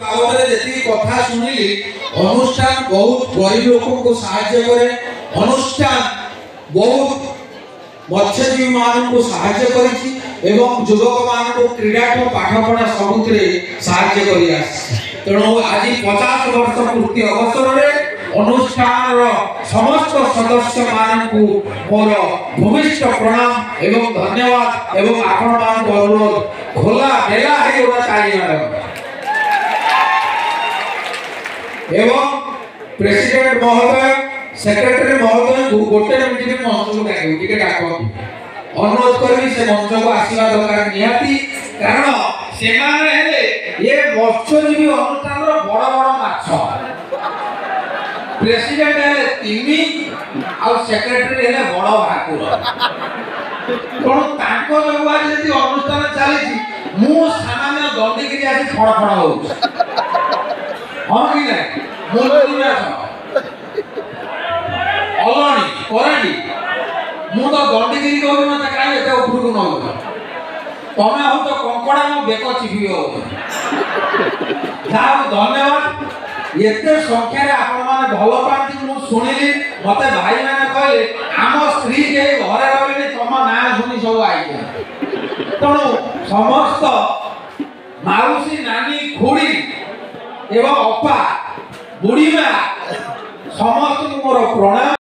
ବାବଦରେ ଯେତିକି କଥା ଶୁଣିଲି, ଅନୁଷ୍ଠାନ ବହୁତ ଗରିବ ଲୋକଙ୍କୁ ସାହାଯ୍ୟ କରେ, ଅନୁଷ୍ଠାନ ବହୁତ ମତ୍ସ୍ୟଜୀବୀ ମାନଙ୍କୁ ସାହାଯ୍ୟ କରିଛି ଏବଂ ଯୁବକମାନଙ୍କୁ କ୍ରୀଡ଼ାଠୁ ପାଠପଢ଼ା ସବୁଥିରେ ସାହାଯ୍ୟ କରି ଆସିଛି। ତେଣୁ ଆଜି 50 ବର୍ଷ ପୂର୍ତ୍ତି ଅବସରରେ ଅନୁଷ୍ଠାନର ସମସ୍ତ ସଦସ୍ୟମାନଙ୍କୁ ମୋର ଭୂମିଷ୍ଠ ପ୍ରଣାମ ଏବଂ ଧନ୍ୟବାଦ ଏବଂ ଆପଣମାନଙ୍କୁ ଅନୁରୋଧ, ଖୋଲା ବେଲା ହେଇ ଗୋଟେ ତାଳି ମାରନ୍ତୁ। ଏବଂ ପ୍ରେସିଡେଣ୍ଟ ମହୋଦୟ, ସେକ୍ରେଟାରୀ ମହୋଦୟଙ୍କୁ ଗୋଟେ ମିନିଟ୍ ମଞ୍ଚକୁ ଡାକିବୁ, ଟିକେ ଡାକନ୍ତୁ, ଅନୁରୋଧ କରିବି। ସେ ମଞ୍ଚକୁ ଆସିବା ଦରକାର ନିହାତି, କାରଣ ସେମାନେ ହେଲେ ଏ ମତ୍ସ୍ୟଜୀବୀ ଅନୁଷ୍ଠାନର ବଡ଼ ବଡ଼ ମାଛ। ପ୍ରେସିଡେଣ୍ଟ ହେଲେ ତିମି ଆଉ ସେକ୍ରେଟାରୀ ହେଲେ ବଡ଼ ଭାକୁର। ତେଣୁ ତାଙ୍କ ଯୋଗୁଁ ଆଜି ଯଦି ଅନୁଷ୍ଠାନ ଚାଲିଛି, ମୁଁ ସାମାନ୍ୟ ଦଣ୍ଡିକିରି ଆସି ଫଡ଼ ଫଡ଼ ହଉଛି, ହଁ କି ନାଇଁ? ମୁଁ ଅଲଣି କରାଣ୍ଡି, ମୁଁ ତ ଦଣ୍ଡିକିରି କହୁଛି, ମତେ କାହିଁ ଏତେ ଉପରକୁ ନଉଛ? ତମେ ହଉଛ କଙ୍କଡ଼ା, ମୋ ବେକ ଚିପିବ। ଯାହା ହଉ, ଧନ୍ୟବାଦ। ଏତେ ସଂଖ୍ୟାରେ ଆପଣମାନେ ଭଲ ପାଆନ୍ତି ମୁଁ ଶୁଣିଲି। ମତେ ଭାଇମାନେ କହିଲେ, ଆମ ସ୍ତ୍ରୀ କେହି ଘରେ ରହିଲେନି, ତମ ନାଁ ଶୁଣି ସବୁ ଆଇଛନ୍ତି। ତେଣୁ ସମସ୍ତ ମାଉସୀ, ନାନୀ, ଖୁଡ଼ି ଏବଂ ଅପା, ବୁଢ଼ୀମା ସମସ୍ତଙ୍କୁ ମୋର ପ୍ରଣାମ।